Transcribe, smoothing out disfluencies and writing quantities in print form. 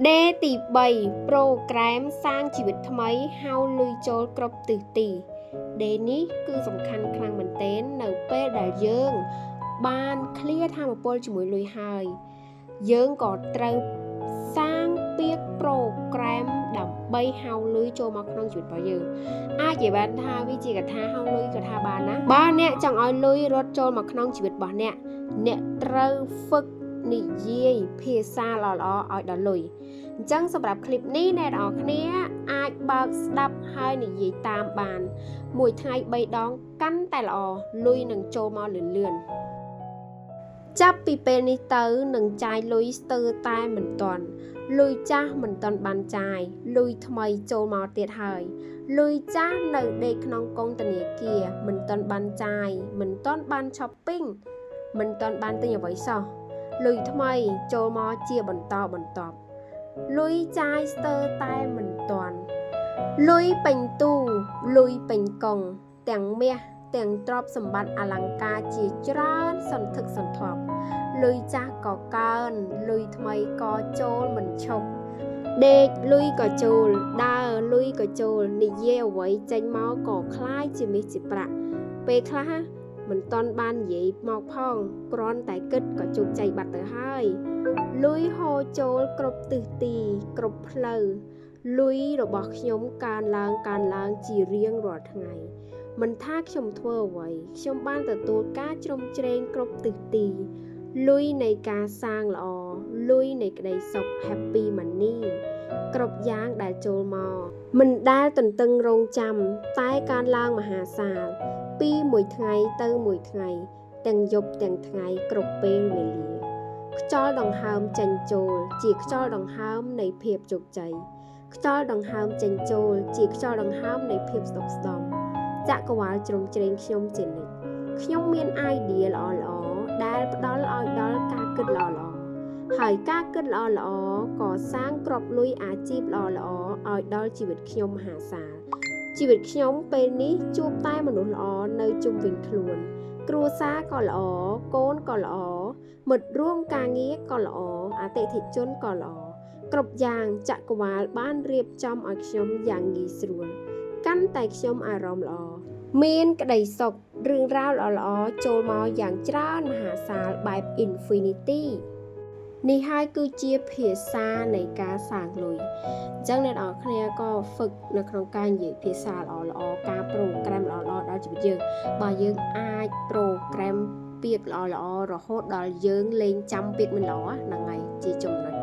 Day ទី3 program សាងជីវិតថ្មីហៅលុយចូលគ្រប់ទិសទី Day នេះគឺសំខាន់ខ្លាំងមែនទែននៅពេលដែលយើងបាន clear ធម៌ពលជាមួយលុយហើយយើងក៏ត្រូវសាងពាក្យ program ដើម្បីហៅលុយចូលមកក្នុងជីវិតរបស់យើងអាចនិយាយបានថាវាជាកថាហៅលុយក៏ថាបានណាបើអ្នកចង់ឲ្យលុយរត់ចូលមកក្នុងជីវិតរបស់អ្នកអ្នកត្រូវហ្វឹកនិយាយភាសាល្អៗឲ្យដល់លុយអញ្ចឹងសម្រាប់คลิปនេះអ្នកនរគ្នាអាចបើកស្ដាប់ហើយនិយាយតាមបានមួយថ្ងៃ3ដងកាន់តែល្អលុយនឹងចូលមកលឿនលឿនចាប់ពីពេលនេះទៅនឹងចាយលុយស្ទើរតែមិនទាន់លុយចាស់មិនទាន់បានចាយលុយថ្មីចូលមកទៀតហើយលុយចាស់នៅដេកក្នុងកុងធនាគារមិនទាន់បានចាយមិនទាន់បាន shopping មិនទាន់បានទិញអ្វីសោះលុយថ្មីចូលមកជាបន្តបន្ទាប់លុយចាយស្ទើរតែមិនទាន់លុយពេញទូលុយពេញកុងទាំងមាសទាំងទ្រព្យសម្បត្តិអលង្ការជាច្រើនសន្ធឹកសន្ធាប់លុយចាស់ក៏កើនលុយថ្មីក៏ចូលមិនឈប់ដេកលុយក៏ចូលដើរលុយក៏ចូលនិយាយអ្វីចេញមកក៏คล้ายជាមាសជាប្រាក់ពេលខ្លះមិនទាន់បាននិយាយមកផងគ្រាន់តែគិតក៏ជោគជ័យបាត់ទៅហើយលុយហូរចូលគ្រប់ទិសទីគ្រប់ផ្លូវលុយរបស់ខ្ញុំកើនឡើងកើនឡើងជារៀងរាល់ថ្ងៃមិនថាខ្ញុំធ្វើអ្វីខ្ញុំបានទទួលការជ្រោមជ្រែងគ្រប់ទិសទីលុយនៃការសាងល្អលុយនៃក្តីសុខ Happy Money គ្រប់យ៉ាងដែលចូលមកមិនដែលទន្ទឹងរង់ចាំតែកើនឡើងមហាសាលពីមួយថ្ងៃទៅមួយថ្ងៃទាំងយប់ទាំងថ្ងៃគ្រប់ពេលវេលាខ្យល់ដង្ហើមចេញចូលជាខ្យល់ដង្ហើមនៃភាពជោគជ័យខ្យល់ដង្ហើមចេញចូលជាខ្យល់ដង្ហើមនៃភាពស្ដុកស្ដំចក្រវាលជ្រោមជ្រែងខ្ញុំជានិច្ចខ្ញុំមាន idea ល្អៗដែលផ្ដល់ឲ្យដល់ការគិតល្អៗហើយការគិតល្អៗក៏សាងគ្រាប់លុយអាជីពល្អៗឲ្យដល់ជីវិតខ្ញុំមហាសាលជីវិតខ្ញុំពេលនេះជួបតែមនុស្សល្អនៅជុំវិញខ្លួនគ្រួសារក៏ល្អកូនក៏ល្អមិត្តរួមការងារក៏ល្អអតិថិជនក៏ល្អគ្រប់យ៉ាងចក្រវាលបានរៀបចំឲ្យខ្ញុំយ៉ាងងាយស្រួលកាន់តែខ្ញុំអារម្មណ៍ល្អមានក្តីសុខរឿងរ៉ាវល្អៗចូលមកយ៉ាងច្រើនមហាសាលបែប Infinity នេះហើយគឺជាភាសានៃការសាងលុយអញ្ចឹងអ្នកនរគ្នាក៏ហ្វឹកនៅក្នុងការនិយាយភាសាល្អៗការ program ល្អៗដល់ជីវិតយើងបើយើងអាច program ពាក្យល្អៗរហូតដល់យើងលែងចាំពាក្យមិនល្អហ្នឹងហើយជាចំណុច